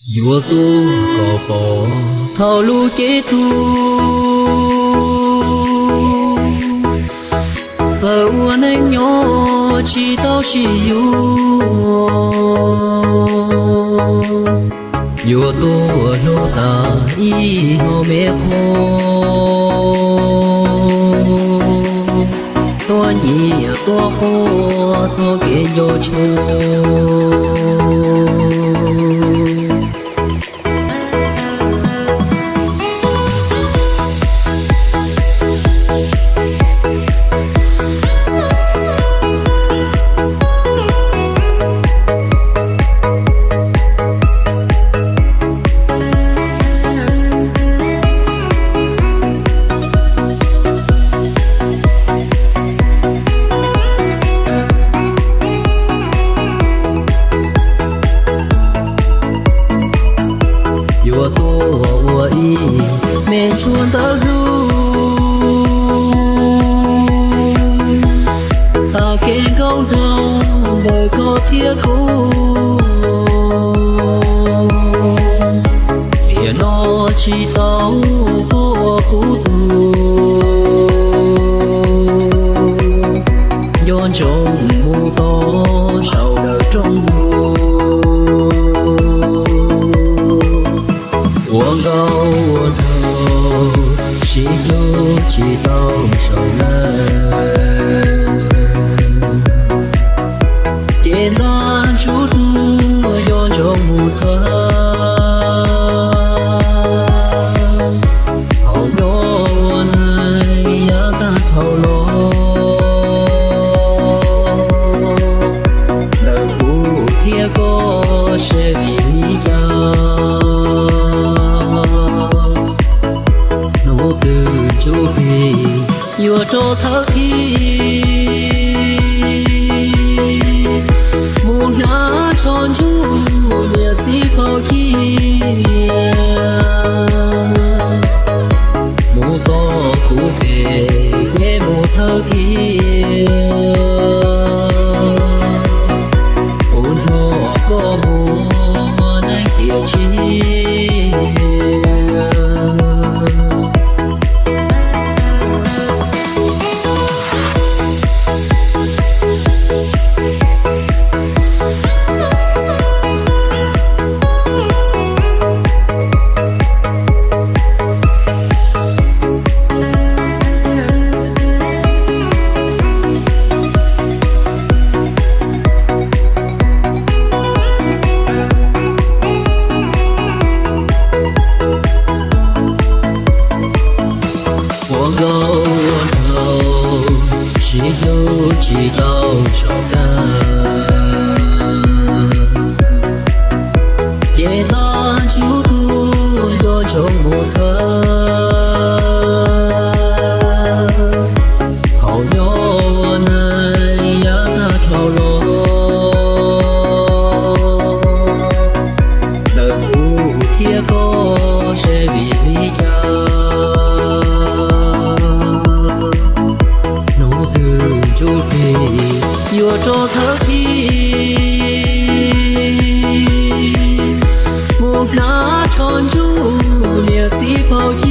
Yuav tuaj kom pom thaum lub cev tu, txawm ua neej nyob tsis tau sib yuav. Yuav tuaj hlub tas ib hom me qhua, tuaj nyiam tuaj quaj txoj kev nco tshua. Yuav tuaj ua ib me ntsuag ntawv hlub, tag kev nkauj nraug ntawm koj thiab kuv. Tiam no tsis tau koj ua kuv tug, nco ntsoov mus tos saum lawm rooj ntug. Ua nkauj ua nraug sib hlub tsis tau saum lawm, ces nta ntsuj tus nco ntsoov mus txhawb. Thaum nyob ua neej yav tag dhau los, ntawm kuv thiab koj seb vim li cas, hnub twg ntsuj plig yuav rov thawb thib, mus hnav tsho ntsuj niam txiv faus cia, mus tos kuv tes ces mus thawb thib. Kuv nrog koj mus neej tiam sis ua nkauj ua nraug sib hlub tsis tau saum lawm, ces nta ntsuj tus nco ntsoov mus txhawb. Thaum nyob ua neej yav tag dhau los, ntawm kuv thiab koj seb vim li cas, hnub twg ntsuj plig yuav rov thawb thib, mus hnav tsho ntsuj niam txiv faus cia.